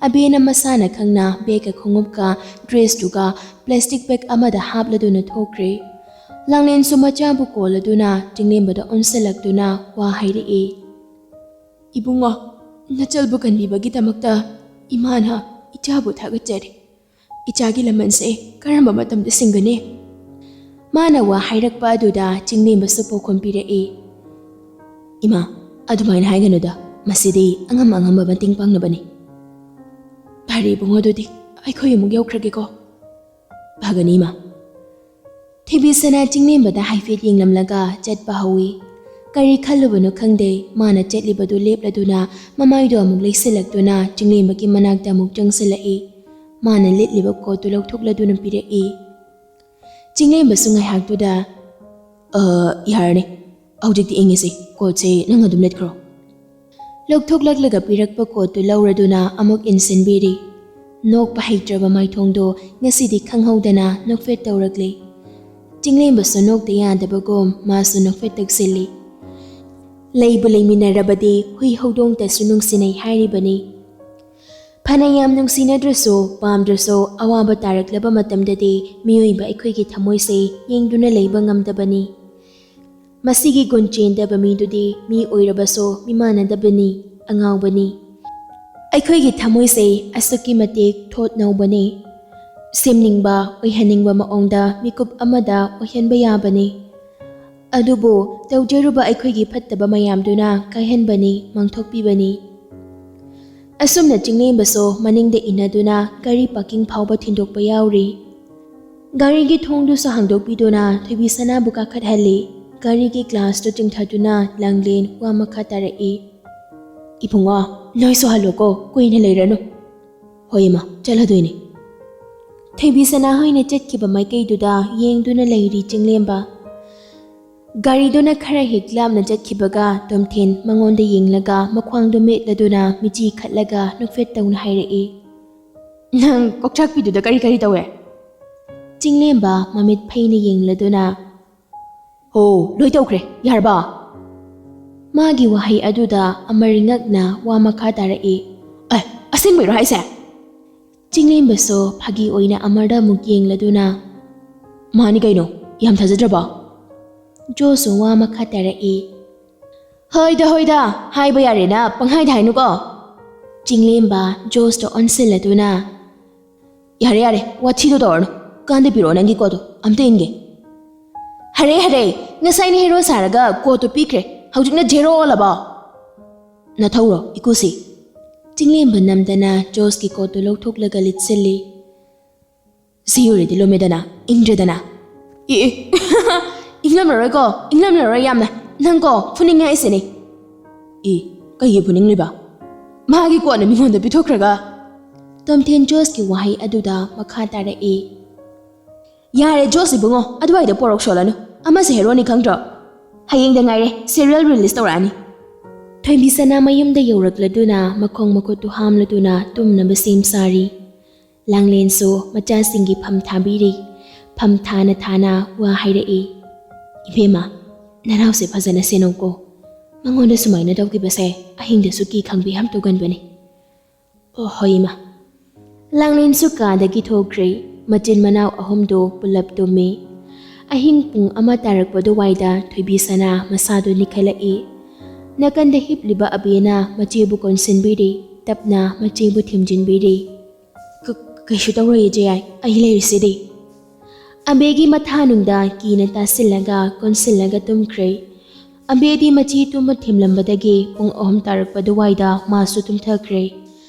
ꯑꯕꯦꯅ ꯃꯁꯥꯅ ꯈꯪꯅ ꯕꯦꯒꯀ ꯈꯣꯡꯎꯞꯀ ꯗ꯭ꯔꯦꯁꯇꯨꯒ ꯄ꯭ꯂꯥꯁꯇꯤꯛ ꯕꯦꯒ ꯑꯃꯗ ꯍꯥꯞꯂꯗꯨꯅ ꯊꯣꯛꯈ꯭ꯔꯦ꯫ ꯂꯥꯡꯂꯦꯟꯁꯨ ꯃꯆꯥꯕꯨ ꯀꯣꯜꯂꯗꯨꯅ ꯆꯤꯡꯂꯦꯝꯕꯗ ꯑꯣꯟꯁꯤꯜꯂꯛꯇꯨꯅ ꯋꯥ ꯍꯥꯏꯔꯛꯏ꯫ "ꯏꯕꯨꯡꯉꯣ, ꯅꯆꯜꯕꯨ ꯀꯟꯕꯤꯕꯒꯤꯗꯃꯛꯇ ꯏꯃꯥꯅ ꯏꯆꯥꯕꯨ ꯊꯥꯒꯠꯆꯔꯤ꯫ ꯏꯆꯥꯒꯤ ꯂꯃꯟꯁꯦ ꯀꯔꯝꯕ ꯃꯇꯝꯗ ꯁꯤꯡꯒꯅꯤ?" ꯃꯥꯅ ꯋꯥ ꯍꯥꯏꯔꯛꯄ ꯑꯗꯨꯗ ꯆꯤꯡꯂꯦꯝꯕꯁꯨ ꯄꯥꯎꯈꯨꯝ ꯄꯤꯔꯛꯏ꯫ "ꯏꯃꯥ, ꯑꯗꯨꯃꯥꯏꯅ ꯍꯥꯏꯒꯅꯨꯗ, ꯃꯁꯤꯗꯤ ꯑꯉꯝ ꯑꯉꯝꯕ ꯃꯇꯦꯡ ꯄꯥꯡꯅꯕꯅꯤ꯫ ꯐꯔꯦ ꯏꯕꯨꯡꯉꯣ, ꯑꯗꯨꯗꯤ ꯑꯩꯈꯣꯏ ꯑꯃꯨꯛ ꯌꯧꯈ꯭ꯔꯒꯦꯀꯣ꯫ ꯐꯒꯅꯤ ꯏꯃꯥ꯫" ꯊꯣꯏꯕꯤꯁꯅꯥ ꯆꯤꯡꯂꯦꯝꯕꯗ ꯍꯥꯏꯐꯦꯠ ꯌꯦꯡꯂꯝꯂꯒ ꯆꯠꯄ ꯍꯧꯏ꯫ ꯀꯔꯤ ꯈꯜꯂꯨꯕꯅꯣ ꯈꯪꯗꯦ, ꯃꯥꯅ ꯆꯠꯂꯤꯕꯗꯨ ꯂꯦꯞꯂꯗꯨꯅ ꯃꯃꯥꯏꯗꯣ ꯑꯃꯨꯛ ꯂꯩꯁꯤꯜꯂꯛꯇꯨꯅ ꯆꯤꯡꯂꯦꯝꯕꯒꯤ ꯃꯅꯥꯛꯇ ꯑꯃꯨꯛ ꯆꯪꯁꯤꯜꯂꯛꯏ꯫ ꯃꯥꯅ ꯂꯤꯠꯂꯤꯕ ꯀꯣꯠꯇꯨ ꯂꯧꯊꯣꯛꯂꯗꯨꯅ ꯄꯤꯔꯛꯏ꯫ ꯆꯤꯡꯂꯦꯝꯕꯁꯨ ꯉꯥꯏꯍꯥꯛꯇꯨꯗ, "ꯑ, ꯌꯥꯔꯅꯤ, ꯍꯧꯖꯤꯛꯇꯤ ꯏꯪꯉꯤꯁꯤ, ꯀꯣꯠꯁꯦ ꯅꯪ ꯑꯗꯨꯝ ꯂꯤꯠꯈ꯭ꯔꯣ꯫" ꯂꯧꯊꯣꯛꯂꯛꯂꯒ ꯄꯤꯔꯛꯄ ꯀꯣꯠꯇꯨ ꯂꯧꯔꯗꯨꯅ ꯑꯃꯨꯛ ꯏꯟꯁꯤꯟꯕꯤꯔꯤ꯫ ꯅꯣꯛꯄ ꯍꯩꯇ꯭ꯔꯕ ꯃꯥꯏꯊꯣꯡꯗꯣ ꯉꯁꯤꯗꯤ ꯈꯪꯍꯧꯗꯅ ꯅꯣꯛꯐꯦꯠ ꯇꯧꯔꯛꯂꯦ꯫ ꯆꯤꯡꯂꯦꯝꯕꯁꯨ ꯅꯣꯛꯇ ꯌꯥꯗꯕꯒꯨꯝ ꯃꯥꯁꯨ ꯅꯣꯛꯐꯦꯠ ꯇꯧꯁꯤꯜꯂꯤ꯫ ꯂꯩꯕꯨ ꯂꯩꯃꯤꯟꯅꯔꯕꯗꯤ ꯍꯨꯏ ꯍꯧꯗꯣꯡꯇꯁꯨ ꯅꯨꯡꯁꯤꯅꯩ ꯍꯥꯏꯔꯤꯕꯅꯤ꯫ ꯐꯅ ꯌꯥꯝ ꯅꯨꯡꯁꯤꯅꯗ꯭ꯔꯁꯨ, ꯄꯥꯝꯗ꯭ꯔꯁꯨ, ꯑꯋꯥꯕ ꯇꯥꯔꯛꯂꯕ ꯃꯇꯝꯗꯗꯤ ꯃꯤꯑꯣꯏꯕ ꯑꯩꯈꯣꯏꯒꯤ ꯊꯃꯣꯏꯁꯦ ꯌꯦꯡꯗꯨꯅ ꯂꯩꯕ ꯉꯝꯗꯕꯅꯤ꯫ ꯃꯁꯤꯒꯤ ꯒꯨꯟ ꯆꯦꯟꯗꯕ ꯃꯤꯗꯨꯗꯤ ꯃꯤ ꯑꯣꯏꯔꯕꯁꯨ ꯃꯤꯃꯥꯟꯅꯗꯕꯅꯤ, ꯑꯉꯥꯎꯕꯅꯤ꯫ ꯑꯩꯈꯣꯏꯒꯤ ꯊꯃꯣꯏꯁꯦ ꯑꯁꯨꯛꯀꯤ ꯃꯇꯤꯛ ꯊꯣꯠ ꯅꯧꯕꯅꯤ꯫ ꯁꯦꯝꯅꯤꯡꯕ, ꯑꯣꯏꯍꯟꯅꯤꯡꯕ ꯃꯑꯣꯡꯗ ꯃꯤꯀꯨꯞ ꯑꯃꯗ ꯑꯣꯏꯍꯟꯕ ꯌꯥꯕꯅꯤ꯫ ꯑꯗꯨꯕꯨ ꯇꯧꯖꯔꯨꯕ ꯑꯩꯈꯣꯏꯒꯤ ꯐꯠꯇꯕ ꯃꯌꯥꯝꯗꯨꯅ ꯀꯥꯏꯍꯟꯕꯅꯤ, ꯃꯥꯡꯊꯣꯛꯄꯤꯕꯅꯤ꯫ ꯑꯁꯨꯝꯅ ꯆꯤꯡꯂꯦꯝꯕꯁꯨ ꯃꯅꯤꯡꯗ ꯏꯟꯅꯗꯨꯅ ꯒꯥꯔꯤ ꯄꯥꯔꯀꯤꯡ ꯐꯥꯎꯕ ꯊꯤꯟꯗꯣꯛꯄ ꯌꯥꯎꯔꯤ꯫ ꯒꯥꯔꯤꯒꯤ ꯊꯣꯡꯗꯨꯁꯨ ꯍꯥꯡꯗꯣꯛꯄꯤꯗꯨꯅ ꯊꯣꯏꯕꯤꯁꯅꯥꯕꯨ ꯀꯥꯈꯠꯍꯜꯂꯤ꯫ ꯒꯥꯔꯤꯒꯤ ꯒ꯭ꯂꯥꯁꯇꯨ ꯆꯤꯡꯊꯗꯨꯅ ꯂꯥꯡꯂꯦꯟ ꯋꯥ ꯃꯈꯥ ꯇꯥꯔꯛꯏ꯫ "ꯏꯕꯨꯡꯉꯣ, ꯅꯣꯏꯁꯨ ꯍꯜꯂꯣꯀꯣ, ꯀꯨꯏꯅ ꯂꯩꯔꯅꯨ꯫" "ꯍꯣꯏ ꯏꯃꯥ, ꯆꯠꯂꯗꯣꯏꯅꯤ꯫" ꯊꯣꯏꯕꯤꯁꯅꯥ ꯍꯣꯏꯅ ꯆꯠꯈꯤꯕ ꯃꯥꯏꯀꯩꯗꯨꯗ ꯌꯦꯡꯗꯨꯅ ꯂꯩꯔꯤ ꯆꯤꯡꯂꯦꯝꯕ꯫ ꯒꯥꯔꯤꯗꯨꯅ ꯈꯔ ꯍꯦꯛ ꯂꯥꯞꯅ ꯆꯠꯈꯤꯕꯒ ꯇꯣꯝꯊꯤꯟ ꯃꯉꯣꯟꯗ ꯌꯦꯡꯂꯒ ꯃꯈ꯭ꯋꯥꯡꯗꯨ ꯃꯦꯠꯂꯗꯨꯅ ꯃꯤꯆꯤ ꯈꯠꯂꯒ ꯅꯣꯛꯐꯦꯠ ꯇꯧꯅ ꯍꯥꯏꯔꯛꯏ꯫ "ꯅꯪ ꯀꯣꯛꯆꯥꯛꯄꯤꯗꯨꯗ ꯀꯔꯤ ꯀꯔꯤ ꯇꯧꯋꯦ?" ꯆꯤꯡꯂꯦꯝꯕ ꯃꯃꯤꯠ ꯐꯩꯅ ꯌꯦꯡꯂꯗꯨꯅ, ꯑꯣ, ꯂꯣꯏ ꯇꯧꯈ꯭ꯔꯦ꯫ ꯌꯥꯔꯕ? ꯃꯥꯒꯤ ꯋꯥꯍꯩ ꯑꯗꯨꯗ ꯑꯃꯔ ꯉꯛꯅ ꯋꯥ ꯃꯈꯥ ꯇꯥꯔꯛꯏ꯫ ꯑꯦ, ꯑꯁꯦꯡꯕꯩꯔꯣ ꯍꯥꯏꯁꯦ? ꯆꯤꯡꯂꯦꯝꯕꯁꯨ ꯐꯥꯒꯤ ꯑꯣꯏꯅ ꯑꯃꯔꯗ ꯑꯃꯨꯛ ꯌꯦꯡꯂꯗꯨꯅ, "ꯃꯥꯅꯤ ꯀꯩꯅꯣ, ꯌꯥꯝ ꯊꯥꯖꯗ꯭ꯔꯕꯣ?" ꯖꯣꯁꯁꯨ ꯋꯥ ꯃꯈꯥ ꯇꯥꯔꯛꯏ꯫ "ꯍꯣꯏꯗ, ꯍꯣꯏꯗ, ꯍꯥꯏꯕ ꯌꯥꯔꯦꯅ ꯄꯪꯍꯥꯏꯗ ꯍꯥꯏꯅꯨꯀꯣ꯫" ꯆꯤꯡꯂꯦꯝꯕ ꯖꯣꯁꯇ ꯑꯣꯟꯁꯤꯜꯂꯗꯨꯅ, "ꯌꯥꯔꯦ, ꯌꯥꯔꯦ, ꯋꯥꯊꯤꯗꯣ ꯇꯧꯔꯅꯨ꯫ ꯀꯥꯟꯗ ꯄꯤꯔꯛꯑꯣ ꯅꯪꯒꯤ ꯀꯣꯠꯇꯣ, ꯑꯝꯇ ꯏꯟꯒꯦ꯫" "ꯍꯔꯦ, ꯍꯔꯦ, ꯉꯁꯥꯏꯅ ꯍꯦꯔꯣ ꯁꯥꯔꯒ ꯀꯣꯠꯇꯣ ꯄꯤꯈ꯭ꯔꯦ, ꯍꯧꯖꯤꯛꯅ ꯖꯦꯔꯣ ꯑꯣꯜꯂꯕꯣ?" "ꯅꯊꯧꯔꯣ, ꯏꯀꯨꯁꯤ?" ꯆꯤꯡꯂꯦꯝꯕ ꯅꯝꯗꯅ ꯖꯣꯁꯀꯤ ꯀꯣꯠꯇꯨ ꯂꯧꯊꯣꯛꯂꯒ ꯂꯤꯠꯁꯤꯜꯂꯤ꯫ "ꯁꯤ ꯑꯣꯏꯔꯗꯤ ꯂꯨꯝꯃꯦꯗꯅ, ꯏꯪꯗ꯭ꯔꯦꯗꯅ꯫" "ꯑꯦ, ꯑꯦ, ꯏꯪꯂꯝꯂꯔꯣꯏꯀꯣ, ꯏꯪꯂꯝꯂꯔꯣꯏ ꯌꯥꯝꯅ꯫ ꯅꯪꯀꯣ, ꯐꯨꯅꯤꯡꯉꯦ ꯍꯥꯏꯁꯤꯅꯤ꯫" "ꯑꯦ, ꯀꯩꯒꯤ ꯐꯨꯅꯤꯡꯂꯤꯕ? ꯃꯥꯒꯤ ꯀꯣꯠꯅ ꯃꯤꯉꯣꯟꯗ ꯄꯤꯊꯣꯛꯈ꯭ꯔꯒ?" ꯇꯣꯝꯊꯤꯟ ꯖꯣꯁꯀꯤ ꯋꯥꯍꯩ ꯑꯗꯨꯗ ꯃꯈꯥ ꯇꯥꯔꯛꯏ꯫ "ꯌꯥꯔꯦ ꯖꯣꯁ ꯏꯕꯨꯡꯉꯣ, ꯑꯗꯨꯋꯥꯏꯗ ꯄꯣꯔꯣꯛ ꯁꯣꯜꯂꯅꯨ꯫ ꯑꯃꯁꯦ ꯍꯦꯔꯣꯅꯤ ꯈꯪꯗ꯭ꯔꯣ? ꯍꯌꯦꯡꯗ ꯉꯥꯏꯔꯦ, serial release ꯇꯧꯔꯛꯑꯅꯤ꯫" ꯊꯣꯏꯕꯤꯁꯅꯥ ꯃꯌꯨꯝꯗ ꯌꯧꯔꯛꯂꯗꯨꯅ ꯃꯈꯣꯡ ꯃꯈꯨꯠꯇꯨ ꯍꯥꯝꯂꯗꯨꯅ ꯇꯨꯝꯅꯕ ꯁꯦꯝ ꯁꯥꯔꯤ꯫ ꯂꯥꯡꯂꯦꯟꯁꯨ ꯃꯆꯥꯁꯤꯡꯒꯤ ꯐꯝ ꯊꯥꯕꯤꯔꯤ꯫ ꯐꯝ ꯊꯥꯅ ꯊꯥꯅ ꯋꯥ ꯍꯥꯏꯔꯛꯏ꯫ "ꯏꯕꯦꯝꯃ, ꯅꯅꯥꯎꯁꯦ ꯐꯖꯅ ꯁꯦꯟꯅꯧꯀꯣ꯫ ꯃꯉꯣꯟꯗ ꯁꯨꯃꯥꯏꯅ ꯇꯧꯈꯤꯕꯁꯦ ꯑꯍꯤꯡꯗꯁꯨ ꯀꯤ ꯈꯪꯕꯤ ꯌꯥꯝ ꯇꯧꯒꯟꯕꯅꯤ꯫" "ꯑꯣ, ꯍꯣꯏ ꯏꯃꯥ꯫" ꯂꯥꯡꯂꯦꯟꯁꯨ ꯀꯥꯗꯒꯤ ꯊꯣꯛꯈ꯭ꯔꯦ꯫ ꯃꯆꯤꯟ ꯃꯅꯥꯎ ꯑꯍꯨꯝꯗꯨ ꯄꯨꯂꯞ ꯇꯨꯝꯃꯤ꯫ ꯑꯍꯤꯡ ꯄꯨꯡ ꯑꯃ ꯇꯥꯔꯛꯄ ꯑꯗꯨꯋꯥꯏꯗ ꯊꯣꯏꯕꯤꯁꯅꯥ ꯃꯁꯥꯗꯨ ꯂꯤꯈꯠꯂꯛꯏ꯫ ꯅꯥꯀꯟꯗ ꯍꯤꯞꯂꯤꯕ ꯑꯕꯦꯅ ꯃꯆꯦꯕꯨ ꯀꯣꯟꯁꯤꯟꯕꯤꯔꯤ꯫ ꯇꯞꯅ ꯃꯆꯦꯕꯨ ꯊꯦꯝꯖꯤꯟꯕꯤꯔꯤ꯫ "ꯀ-, ꯀꯩꯁꯨ ꯇꯧꯔꯣꯏꯌꯦ ꯏꯆꯦ ꯌꯥꯏ, ꯑꯩ ꯂꯩꯔꯤꯁꯤꯗꯤ꯫" ꯑꯕꯦꯒꯤ ꯃꯊꯥꯅꯨꯡꯗ ꯀꯤꯅ ꯇꯥꯁꯤꯜꯂꯒ ꯀꯣꯟꯁꯤꯜꯂꯒ ꯇꯨꯝꯈ꯭ꯔꯦ꯫ ꯑꯕꯦꯗꯤ ꯃꯆꯦ ꯇꯨꯝꯕ ꯊꯦꯝꯂꯝꯕꯗꯒꯤ ꯄꯨꯡ ꯑꯍꯨꯝ ꯇꯥꯔꯛꯄ ꯑꯗꯨꯋꯥꯏꯗ ꯃꯥꯁꯨ ꯇꯨꯝꯊꯈ꯭ꯔꯦ꯫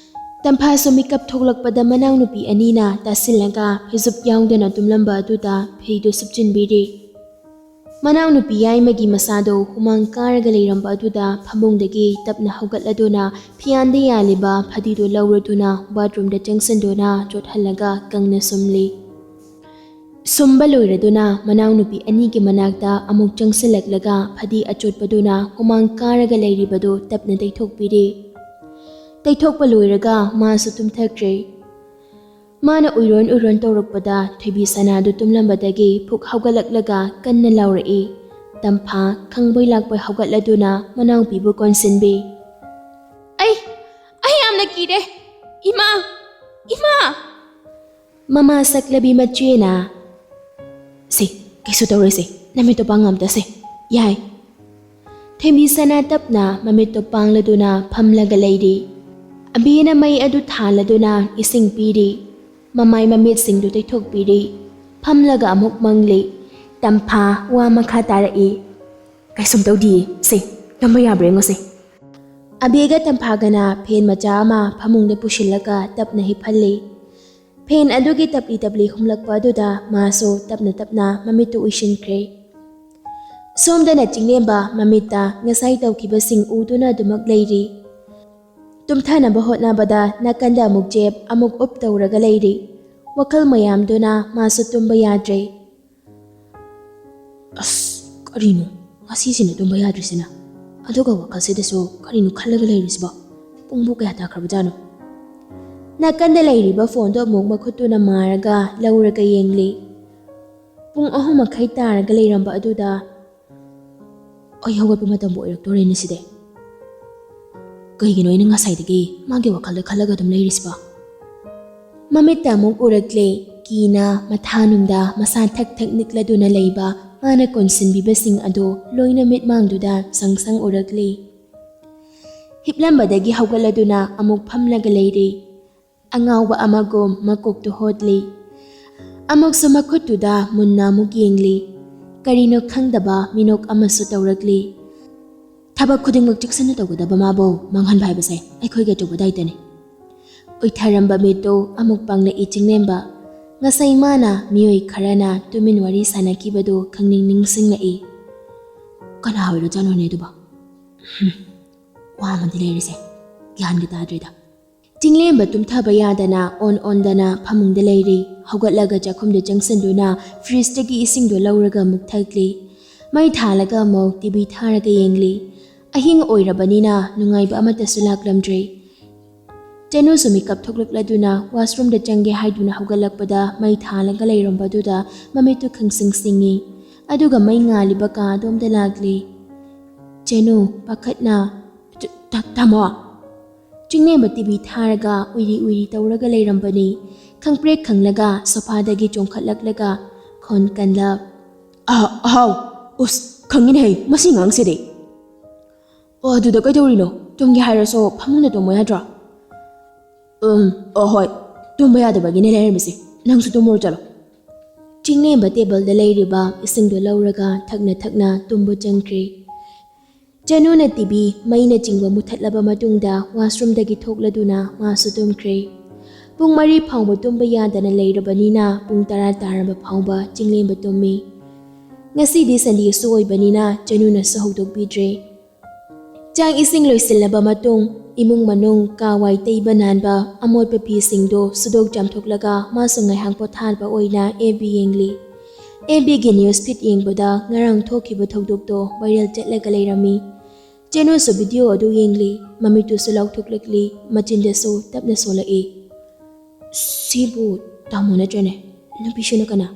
ꯇꯝꯐꯥꯁꯨ ꯃꯤꯀꯞ ꯊꯣꯛꯂꯛꯄꯗ ꯃꯅꯥꯎꯅꯨꯄꯤ ꯑꯅꯤꯅ ꯇꯥꯁꯤꯜꯂꯒ ꯐꯤꯖꯨꯞ ꯌꯥꯎꯗꯅ ꯇꯨꯝꯂꯝꯕ ꯑꯗꯨꯗ ꯐꯤꯗꯨ ꯁꯨꯞꯆꯤꯟꯕꯤꯔꯤ꯫ ꯃꯅꯥꯎꯅꯨꯄꯤ ꯌꯥꯏꯃꯒꯤ ꯃꯁꯥꯗꯣ ꯍꯨꯃꯥꯡ ꯀꯥꯔꯒ ꯂꯩꯔꯝꯕ ꯑꯗꯨꯗ ꯐꯃꯨꯡꯗꯒꯤ ꯇꯞꯅ ꯍꯧꯒꯠꯂꯗꯨꯅ ꯐꯤꯌꯥꯟꯗ ꯌꯥꯜꯂꯤꯕ ꯐꯗꯤꯗꯨ ꯂꯧꯔꯗꯨꯅ bathroomꯗ ꯆꯪꯁꯤꯟꯗꯨꯅ ꯆꯣꯠꯍꯜꯂꯒ ꯀꯪꯅ ꯁꯨꯝꯂꯤ꯫ ꯁꯨꯝꯕ ꯂꯣꯏꯔꯗꯨꯅ ꯃꯅꯥꯎꯅꯨꯄꯤ ꯑꯅꯤꯒꯤ ꯃꯅꯥꯛꯇ ꯑꯃꯨꯛ ꯆꯪꯁꯤꯜꯂꯛꯂꯒ ꯐꯗꯤ ꯑꯆꯣꯠꯄꯗꯨꯅ ꯍꯨꯃꯥꯡ ꯀꯥꯔꯒ ꯂꯩꯔꯤꯕꯗꯨ ꯇꯞꯅ ꯇꯩꯊꯣꯛꯄꯤꯔꯤ꯫ ꯇꯩꯊꯣꯛꯄ ꯂꯣꯏꯔꯒ ꯃꯥꯁꯨ ꯇꯨꯝꯊꯈ꯭ꯔꯦ꯫ ꯃꯥꯅ ꯎꯏꯔꯣꯟ ꯎꯏꯔꯣꯟ ꯇꯧꯔꯛꯄꯗ ꯊꯣꯏꯕꯤꯁꯅꯥꯗꯨ ꯇꯨꯝꯂꯝꯕꯗꯒꯤ ꯐꯨꯛ ꯍꯧꯒꯠꯂꯛꯂꯒ ꯀꯟꯅ ꯂꯥꯎꯔꯛꯏ꯫ ꯇꯝꯐꯥ ꯈꯪꯕꯣꯏ ꯂꯥꯛꯄꯣꯏ ꯍꯧꯒꯠꯂꯗꯨꯅ ꯃꯅꯥꯎꯄꯤꯕꯨ ꯀꯣꯟꯁꯤꯟꯕꯤ꯫ "ꯑꯩ, ꯑꯩ ꯌꯥꯝꯅ ꯀꯤꯔꯦ꯫ ꯏꯃꯥ! ꯏꯃꯥ!" ꯃꯃꯥ ꯁꯛꯂꯕꯤ ꯃꯆꯦꯅ, "ꯁꯦ, ꯀꯩꯁꯨ ꯇꯧꯔꯣꯏꯁꯦ, ꯅꯃꯤꯠꯇꯣ ꯄꯥꯡ ꯑꯝꯇ ꯁꯦ꯫ ꯌꯥꯏ꯫" ꯊꯣꯏꯕꯤꯁꯅꯥ ꯇꯞꯅ ꯃꯃꯤꯠꯇꯣ ꯄꯥꯡꯂꯗꯨꯅ ꯐꯝꯂꯒ ꯂꯩꯔꯤ꯫ ꯑꯕꯤꯅ ꯃꯩ ꯑꯗꯨ ꯊꯥꯜꯂꯗꯨꯅ ꯏꯁꯤꯡ ꯄꯤꯔꯤ꯫ ꯃꯃꯥꯏ ꯃꯃꯤꯠꯁꯤꯡꯗꯨ ꯇꯩꯊꯣꯛꯄꯤꯔꯤ꯫ ꯐꯝꯂꯒ ꯑꯃꯨꯛ ꯃꯪꯂꯤ꯫ ꯇꯝꯐꯥ ꯋꯥ ꯃꯈꯥ ꯇꯥꯔꯛꯏ꯫ "ꯀꯩꯁꯨꯝ ꯇꯧꯗꯤꯌꯦ꯫ ꯁꯦ, ꯇꯨꯝꯕ ꯌꯥꯕ꯭ꯔꯥ ꯌꯦꯡꯉꯨꯁꯦ꯫" ꯑꯕꯤꯒ ꯇꯝꯐꯥꯒꯅ ꯐꯦꯟ ꯃꯆꯥ ꯑꯃ ꯐꯃꯨꯡꯗ ꯄꯨꯁꯤꯜꯂꯒ ꯇꯞꯅ ꯍꯤꯞꯍꯜꯂꯤ꯫ ꯐꯦꯟ ꯑꯗꯨꯒꯤ ꯇꯞꯂꯤ ꯇꯞꯂꯤ ꯍꯨꯝꯂꯛꯄ ꯑꯗꯨꯗ ꯃꯥꯁꯨ ꯇꯞꯅ ꯇꯞꯅ ꯃꯃꯤꯠꯇꯨ ꯎꯏꯁꯤꯟꯈ꯭ꯔꯦ꯫ ꯁꯣꯝꯗꯅ ꯆꯤꯡꯂꯦꯝꯕ ꯃꯃꯤꯠꯇ ꯉꯁꯥꯏ ꯇꯧꯈꯤꯕꯁꯤꯡ ꯎꯗꯨꯅ ꯑꯗꯨꯃꯛ ꯂꯩꯔꯤ꯫ ꯇꯨꯝꯊꯅꯕ ꯍꯣꯠꯅꯕꯗ ꯅꯥꯀꯟꯗ ꯑꯃꯨꯛ ꯆꯦꯞ, ꯑꯃꯨꯛ ꯎꯞ ꯇꯧꯔꯒ ꯂꯩꯔꯤ꯫ ꯋꯥꯈꯜ ꯃꯌꯥꯝꯗꯨꯅ ꯃꯥꯁꯨ ꯇꯨꯝꯕ ꯌꯥꯗ꯭ꯔꯦ꯫ "ꯑꯁ, ꯀꯔꯤꯅꯣ ꯉꯁꯤꯁꯤꯅ ꯇꯨꯝꯕ ꯌꯥꯗ꯭ꯔꯤꯁꯤꯅ? ꯑꯗꯨꯒ ꯋꯥꯈꯜꯁꯤꯗꯁꯨ ꯀꯔꯤꯅꯣ ꯈꯜꯂꯒ ꯂꯩꯔꯤꯁꯤꯕꯣ? ꯄꯨꯡꯕꯨ ꯀꯌꯥ ꯇꯥꯈ꯭ꯔꯕꯖꯥꯠꯅꯣ?" ꯅꯥꯀꯟꯗ ꯂꯩꯔꯤꯕ ꯐꯣꯟꯗꯣ ꯑꯃꯨꯛ ꯃꯈꯨꯠꯇꯨꯅ ꯃꯥꯔꯒ ꯂꯧꯔꯒ ꯌꯦꯡꯂꯤ꯫ ꯄꯨꯡ ꯑꯍꯨꯝ ꯃꯈꯥꯏ ꯇꯥꯔꯒ ꯂꯩꯔꯝꯕ ꯑꯗꯨꯗ, "ꯑꯩ ꯍꯧꯒꯠꯄ ꯃꯇꯝꯕꯨ ꯑꯣꯏꯔꯛꯇꯣꯔꯦꯅꯦ ꯁꯤꯗꯤ꯫ ꯀꯩꯒꯤꯅꯣ ꯑꯩꯅ ꯉꯁꯥꯏꯗꯒꯤ ꯃꯥꯒꯤ ꯋꯥꯈꯜꯗ ꯈꯜꯂꯒ ꯑꯗꯨꯝ ꯂꯩꯔꯤꯁꯤꯕꯣ?" ꯃꯃꯤꯠꯇ ꯑꯃꯨꯛ ꯎꯔꯛꯂꯦ꯫ ꯀꯤꯅ ꯃꯊꯥꯅꯨꯡꯗ ꯃꯁꯥ ꯊꯛ ꯊꯛ ꯅꯤꯛꯂꯗꯨꯅ ꯂꯩꯕ ꯃꯥꯅ ꯀꯣꯟꯁꯤꯟꯕꯤꯕꯁꯤꯡ ꯑꯗꯨ ꯂꯣꯏꯅ ꯃꯤꯠꯃꯥꯡꯗꯨꯗ ꯁꯪ ꯁꯪ ꯎꯔꯛꯂꯦ꯫ ꯍꯤꯞꯂꯝꯕꯗꯒꯤ ꯍꯧꯒꯠꯂꯗꯨꯅ ꯑꯃꯨꯛ ꯐꯝꯂꯒ ꯂꯩꯔꯦ꯫ ꯑꯉꯥꯎꯕ ꯑꯃꯒꯨꯝ ꯃꯀꯣꯛꯇꯨ ꯍꯣꯠꯂꯤ꯫ ꯑꯃꯨꯛꯁꯨ ꯃꯈꯨꯠꯇꯨꯗ ꯃꯨꯟꯅ ꯑꯃꯨꯛ ꯌꯦꯡꯂꯤ꯫ ꯀꯔꯤꯅꯣ ꯈꯪꯗꯕ ꯃꯤꯅꯣꯛ ꯑꯃꯁꯨ ꯇꯧꯔꯛꯂꯤ꯫ ꯊꯕꯛ ꯈꯨꯗꯤꯡꯃꯛ ꯆꯦꯛꯁꯤꯟꯅ ꯇꯧꯒꯗꯕ ꯃꯥꯕꯨ ꯃꯥꯡꯍꯟꯕ ꯍꯥꯏꯕꯁꯦ ꯑꯩꯈꯣꯏꯒꯤ ꯑꯆꯧꯕ ꯗꯥꯏꯇꯅꯤ꯫ ꯎꯏꯊꯔꯝꯕ ꯃꯤꯠꯇꯨ ꯑꯃꯨꯛ ꯄꯥꯡꯂꯛꯏ ꯆꯤꯡꯂꯦꯝꯕ꯫ ꯉꯁꯥꯏ ꯃꯥꯅ ꯃꯤꯑꯣꯏ ꯈꯔꯅ ꯇꯨꯃꯤꯟ ꯋꯥꯔꯤ ꯁꯥꯟꯅꯈꯤꯕꯗꯨ ꯈꯪꯅꯤꯡ ꯅꯤꯡꯁꯤꯡꯂꯛꯏ꯫ "ꯀꯅꯥ ꯑꯣꯏꯔꯖꯥꯠꯅꯣꯅꯦ ꯑꯗꯨꯕꯣ? ꯍꯨꯝ, ꯋꯥ ꯑꯃꯗꯤ ꯂꯩꯔꯤꯁꯦ, ꯒ꯭ꯌꯥꯟꯒ ꯇꯥꯗ꯭ꯔꯦꯗ꯫" ꯆꯤꯡꯂꯦꯝꯕ ꯇꯨꯝꯊꯕ ꯌꯥꯗꯅ ꯑꯣꯟ ꯑꯣꯟꯗꯅ ꯐꯃꯨꯡꯗ ꯂꯩꯔꯤ꯫ ꯍꯧꯒꯠꯂꯒ ꯆꯥꯛꯈꯨꯝꯗ ꯆꯪꯁꯤꯟꯗꯨꯅ ꯐ꯭ꯔꯤꯖꯇꯒꯤ ꯏꯁꯤꯡꯗꯣ ꯂꯧꯔꯒ ꯑꯃꯨꯛ ꯊꯛꯂꯤ꯫ ꯃꯩ ꯊꯥꯜꯂꯒ ꯑꯃꯨꯛ ꯇꯤ ꯚꯤ ꯊꯥꯔꯒ ꯌꯦꯡꯂꯤ꯫ ꯑꯍꯤꯡ ꯑꯣꯏꯔꯕꯅꯤꯅ ꯅꯨꯡꯉꯥꯏꯕ ꯑꯃꯠꯇꯁꯨ ꯂꯥꯛꯂꯝꯗ꯭ꯔꯦ꯫ ꯆꯅꯨꯁꯨ ꯃꯤꯀꯞ ꯊꯣꯛꯂꯛꯂꯗꯨꯅ ꯋꯥꯁꯔꯨꯝꯗ ꯆꯪꯒꯦ ꯍꯥꯏꯗꯨꯅ ꯍꯧꯒꯠꯂꯛꯄꯗ ꯃꯩ ꯊꯥꯜꯂꯒ ꯂꯩꯔꯝꯕꯗꯨꯗ ꯃꯃꯤꯠꯇꯨ ꯈꯪꯁꯤꯡ ꯁꯤꯡꯉꯤ꯫ ꯑꯗꯨꯒ ꯃꯩ ꯉꯥꯜꯂꯤꯕ ꯀꯥ ꯑꯗꯣꯝꯗ ꯂꯥꯛꯂꯦ꯫ ꯆꯦꯅꯨ, ꯄꯥꯈꯠꯅ, "ꯇ-, ꯇ-, ꯇꯥꯃꯣ!" ꯆꯤꯡꯂꯦꯝꯕ ꯇꯤꯚꯤ ꯊꯥꯔꯒ ꯎꯏꯔꯤ ꯎꯏꯔꯤ ꯇꯧꯔꯒ ꯂꯩꯔꯝꯕꯅꯤ꯫ ꯈꯪꯄ꯭ꯔꯦꯛ ꯈꯪꯂꯒ ꯁꯣꯐꯥꯗꯒꯤ ꯆꯣꯡꯈꯠꯂꯛꯂꯒ ꯈꯣꯟ ꯀꯟꯂꯞ, "ꯑ-, ꯑꯍꯥꯎ! ꯎꯁ, ꯈꯪꯉꯤꯅꯦꯍꯦ ꯃꯁꯤ ꯉꯥꯡꯁꯤꯗꯤ!" "ꯑꯣ, ꯑꯗꯨꯗ ꯀꯩꯗꯧꯔꯤꯅꯣ? ꯇꯨꯝꯒꯦ ꯍꯥꯏꯔꯁꯨ ꯐꯃꯨꯡꯗ ꯇꯨꯝꯃꯣ ꯌꯥꯗ꯭ꯔꯣ?" "ꯎꯝ, ꯑꯣ ꯍꯣꯏ, ꯇꯨꯝꯕ ꯌꯥꯗꯕꯒꯤꯅꯦ ꯂꯩꯔꯝꯃꯤꯁꯦ꯫ ꯅꯪꯁꯨ ꯇꯨꯝꯃꯨꯔꯣ ꯆꯠꯂꯣ꯫" ꯆꯤꯡꯂꯦꯝꯕ ꯇꯦꯕꯜꯗ ꯂꯩꯔꯤꯕ ꯏꯁꯤꯡꯗꯨ ꯂꯧꯔꯒ ꯊꯛꯅ ꯊꯛꯅ ꯇꯨꯝꯕ ꯆꯪꯈ꯭ꯔꯦ꯫ ꯆꯅꯨꯅ ꯇꯤꯚꯤ, ꯃꯩꯅꯆꯤꯡꯕ ꯃꯨꯊꯠꯂꯕ ꯃꯇꯨꯡꯗ ꯋꯥꯁꯔꯨꯝꯗꯒꯤ ꯊꯣꯛꯂꯗꯨꯅ ꯃꯥꯁꯨ ꯇꯨꯝꯈ꯭ꯔꯦ꯫ ꯄꯨꯡ ꯃꯔꯤ ꯐꯥꯎꯕ ꯇꯨꯝꯕ ꯌꯥꯗꯅ ꯂꯩꯔꯕꯅꯤꯅ ꯄꯨꯡ ꯇꯔꯥ ꯇꯥꯔꯕ ꯐꯥꯎꯕ ꯆꯤꯡꯂꯦꯝꯕ ꯇꯨꯝꯃꯤ꯫ ꯉꯁꯤꯗꯤ ꯁꯟꯗꯦꯁꯨ ꯑꯣꯏꯕꯅꯤꯅ ꯆꯅꯨꯅꯁꯨ ꯍꯧꯗꯣꯛꯄꯤꯗ꯭ꯔꯦ꯫ ꯆꯥꯛ ꯏꯁꯤꯡ ꯂꯣꯏꯁꯤꯜꯂꯕ ꯃꯇꯨꯡ ꯏꯃꯨꯡ ꯃꯅꯨꯡ ꯀꯥ ꯋꯥꯏ ꯇꯩꯕ ꯅꯥꯟꯕ ꯑꯃꯣꯠꯄ ꯐꯤꯁꯤꯡꯗꯨ ꯁꯨꯗꯣꯛ ꯆꯥꯝꯊꯣꯛꯂꯒ ꯃꯥꯁꯨ ꯉꯥꯏꯍꯥꯛ ꯄꯣꯊꯥꯕ ꯑꯣꯏꯅ ꯑꯦꯐ ꯕꯤ ꯌꯦꯡꯂꯤ꯫ ꯑꯦꯐ ꯕꯤꯒꯤ ꯅ꯭ꯌꯨꯁ ꯐꯤꯗ ꯌꯦꯡꯕꯗ ꯉꯔꯥꯡ ꯊꯣꯛꯈꯤꯕ ꯊꯧꯗꯣꯛꯇꯣ ꯚꯥꯏꯔꯦꯜ ꯆꯠꯂꯒ ꯂꯩꯔꯝꯃꯤ꯫ ꯆꯦꯅꯨꯁꯨ ꯚꯤꯗꯤꯑꯣ ꯑꯗꯨ ꯌꯦꯡꯂꯤ, ꯃꯃꯤꯠꯇꯨꯁꯨ ꯂꯥꯎꯊꯣꯛꯂꯛꯂꯤ, ꯃꯆꯤꯟꯗꯁꯨ ꯇꯞꯅ ꯁꯣꯜꯂꯛꯏ꯫ "ꯁꯤꯕꯨ ꯇꯥꯃꯣ ꯅꯠꯇ꯭ꯔꯅꯦ? ꯅꯨꯄꯤꯁꯤꯅ ꯀꯅꯥ?"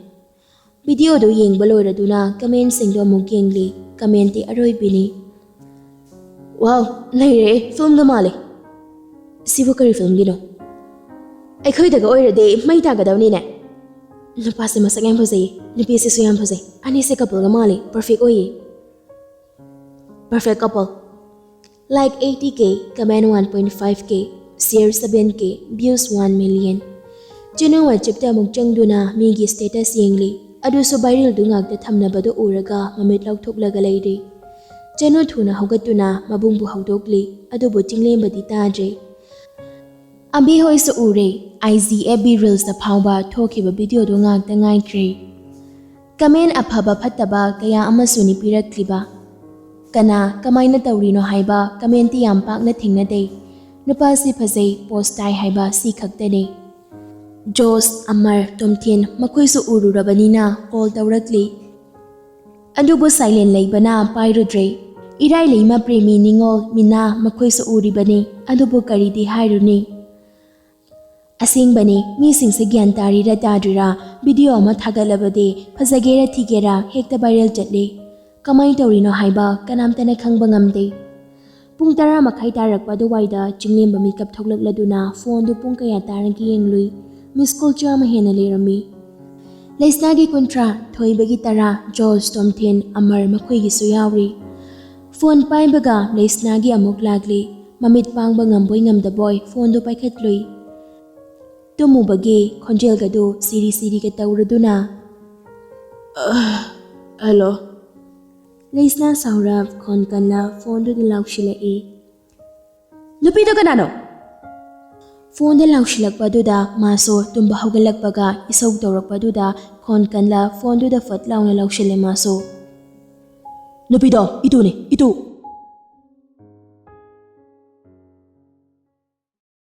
ꯚꯤꯗꯤꯑꯣꯗꯨ ꯌꯦꯡꯕ ꯂꯣꯏꯔꯗꯨꯅ ꯀꯃꯦꯟꯁꯤꯡꯗꯨ ꯑꯃꯨꯛ ꯌꯦꯡꯂꯤ꯫ ꯀꯃꯦꯟꯇꯤ ꯑꯔꯣꯏꯕꯤꯅꯤ꯫ "ꯋꯥꯎ, ꯅꯩꯔꯦ, ꯐꯤꯂꯝꯒ ꯃꯥꯜꯂꯦ꯫ ꯁꯤꯕꯨ ꯀꯔꯤ ꯐꯤꯂꯝꯒꯤꯅꯣ? ꯑꯩꯈꯣꯏꯗꯒ ꯑꯣꯏꯔꯗꯤ ꯃꯩ ꯇꯥꯒꯗꯕꯅꯤꯅꯦ꯫ ꯅꯨꯄꯥꯁꯦ ꯃꯁꯛ ꯌꯥꯝ ꯐꯖꯩ, ꯅꯨꯄꯤꯁꯤꯁꯨ ꯌꯥꯝ ꯐꯖꯩ, ꯑꯅꯤꯁꯦ ꯀꯄꯜꯒ ꯃꯥꯜꯂꯤ, ꯄꯔꯐꯦꯛ ꯑꯣꯏꯌꯦ꯫ Perfect couple꯫ Like eighty K, comment one point five K, share seven K, views one million꯫ ꯆꯦꯅꯨ ꯋꯥꯆꯦꯞꯇ ꯑꯃꯨꯛ ꯆꯪꯗꯨꯅ ꯃꯤꯒꯤ ꯁ꯭ꯇꯦꯇꯁ ꯌꯦꯡꯂꯤ꯫ ꯑꯗꯨꯁꯨ ꯚꯥꯏꯔꯦꯜꯗꯨ ꯉꯥꯛꯇ ꯊꯝꯅꯕꯗꯨ ꯎꯔꯒ ꯃꯃꯤꯠ ꯂꯥꯎꯊꯣꯛꯂꯒ ꯂꯩꯔꯤ꯫ ꯆꯦꯅꯨ ꯊꯨꯅ ꯍꯧꯒꯠꯇꯨꯅ ꯃꯕꯨꯡꯕꯨ ꯍꯧꯗꯣꯛꯂꯤ꯫ ꯑꯗꯨꯕꯨ ꯆꯤꯡꯂꯦꯝꯕꯗꯤ ꯇꯥꯗ꯭ꯔꯦ꯫ ꯑꯝꯕꯤ ꯍꯣꯏꯁꯨ ꯎꯔꯦ꯫ ꯑꯥꯏ ꯖꯤ ꯑꯦꯐ ꯕꯤ ꯔꯤꯜꯁꯇ ꯐꯥꯎꯕ ꯊꯣꯛꯈꯤꯕ ꯚꯤꯗꯤꯑꯣꯗꯨ ꯉꯥꯛꯇ ꯉꯥꯏꯈ꯭ꯔꯦ꯫ ꯀꯃꯦꯟ ꯑꯐꯕ ꯐꯠꯇꯕ ꯀꯌꯥ ꯑꯃꯁꯨꯅꯤ ꯄꯤꯔꯛꯂꯤꯕ꯫ ꯀꯅꯥ ꯀꯃꯥꯏꯅ ꯇꯧꯔꯤꯅꯣ ꯍꯥꯏꯕ ꯀꯃꯦꯟꯇꯤ ꯌꯥꯝ ꯄꯥꯛꯅ ꯊꯦꯡꯅꯗꯦ꯫ ꯅꯨꯄꯥꯁꯤ ꯐꯖꯩ, ꯄꯣꯁ ꯇꯥꯏ ꯍꯥꯏꯕ ꯁꯤ ꯈꯛꯇꯅꯤ꯫ ꯖꯣꯁ, ꯑꯃꯔ, ꯇꯣꯝꯊꯤꯟ ꯃꯈꯣꯏꯁꯨ ꯎꯔꯨꯔꯕꯅꯤꯅ ꯀꯣꯜ ꯇꯧꯔꯛꯂꯤ꯫ ꯑꯗꯨꯕꯨ ꯁꯥꯏꯂꯦꯟ ꯂꯩꯕꯅ ꯄꯥꯏꯔꯨꯗ꯭ꯔꯦ꯫ ꯏꯔꯥꯏ ꯂꯩꯃ, ꯄ꯭ꯔꯦꯃꯤ, ꯅꯤꯉꯣꯜ, ꯃꯤꯅꯥ ꯃꯈꯣꯏꯁꯨ ꯎꯔꯤꯕꯅꯤ, ꯑꯗꯨꯕꯨ ꯀꯔꯤꯗꯤ ꯍꯥꯏꯔꯨꯅꯤ꯫ ꯑꯁꯦꯡꯕꯅꯦ, ꯃꯤꯁꯤꯡꯁꯦ ꯒ꯭ꯌꯥꯟ ꯇꯥꯔꯤꯔꯥ ꯇꯥꯗ꯭ꯔꯤꯔꯥ, ꯚꯤꯗꯤꯑꯣ ꯑꯃ ꯊꯥꯒꯠꯂꯕꯗꯤ ꯐꯖꯒꯦꯔꯥ ꯊꯤꯒꯦꯔꯥ ꯍꯦꯛꯇ ꯚꯥꯏꯔꯦꯜ ꯆꯠꯂꯦ꯫ ꯀꯃꯥꯏꯅ ꯇꯧꯔꯤꯅꯣ ꯍꯥꯏꯕ ꯀꯅꯥꯝꯇꯅ ꯈꯪꯕ ꯉꯝꯗꯦ꯫ ꯄꯨꯡ ꯇꯔꯥ ꯃꯈꯥꯏ ꯇꯥꯔꯛꯄ ꯑꯗꯨꯋꯥꯏꯗ ꯆꯤꯡꯂꯦꯝꯕ ꯃꯤꯀꯞ ꯊꯣꯛꯂꯛꯂꯗꯨꯅ ꯐꯣꯟꯗꯨ ꯄꯨꯡ ꯀꯌꯥ ꯇꯥꯔꯒꯦ ꯌꯦꯡꯂꯨꯏ꯫ ꯃꯤꯁ ꯀꯣꯜ ꯆꯥꯝꯃ ꯍꯦꯟꯅ ꯂꯩꯔꯝꯃꯤ꯫ ꯂꯩꯁꯅꯥꯒꯤ ꯀꯨꯟꯊ꯭ꯔꯥ, ꯊꯣꯏꯕꯒꯤ ꯇꯔꯥ, ꯖꯣꯔꯖ, ꯇꯣꯝꯊꯤꯟ, ꯑꯃꯔ ꯃꯈꯣꯏꯒꯤꯁꯨ ꯌꯥꯎꯔꯤ꯫ ꯐꯣꯟ ꯄꯥꯏꯕꯒ ꯂꯩꯁꯅꯥꯒꯤ ꯑꯃꯨꯛ ꯂꯥꯛꯂꯤ꯫ ꯃꯃꯤꯠ ꯄꯥꯡꯕ ꯉꯝꯕꯣꯏ ꯉꯝꯗꯕꯣꯏ ꯐꯣꯟꯗꯨ ꯄꯥꯏꯈꯠꯂꯨꯏ꯫ ꯇꯨꯝꯃꯨꯕꯒꯤ ꯈꯣꯟꯖꯦꯜꯒꯗꯨ ꯁꯤꯔꯤ ꯁꯤꯔꯤꯒ ꯇꯧꯔꯗꯨꯅ, "ꯑꯍ, ꯍꯜꯂꯣ?" ꯂꯩꯁꯅꯥ ꯁꯥꯎꯔꯞ ꯈꯣꯟ ꯀꯟꯅ ꯐꯣꯟꯗꯨꯗ ꯂꯥꯎꯁꯤꯜꯂꯛꯏ꯫ "ꯅꯨꯄꯤꯗꯣ ꯀꯅꯥꯅꯣ?" ꯐꯣꯟꯗ ꯂꯥꯎꯁꯤꯜꯂꯛꯄꯗꯨꯗ ꯃꯥꯁꯨ ꯇꯨꯝꯕ ꯍꯧꯒꯠꯂꯛꯄꯒ ꯏꯁꯧ ꯇꯧꯔꯛꯄꯗꯨꯗ ꯈꯣꯟ ꯀꯟꯅ ꯐꯣꯟꯗꯨꯗ ꯐꯠ ꯂꯥꯎꯅ ꯂꯥꯎꯁꯤꯜꯂꯦ ꯃꯥꯁꯨ꯫ "ꯅꯨꯄꯤꯗꯣ ꯏꯇꯨꯅꯦ, ꯏꯇꯨ!"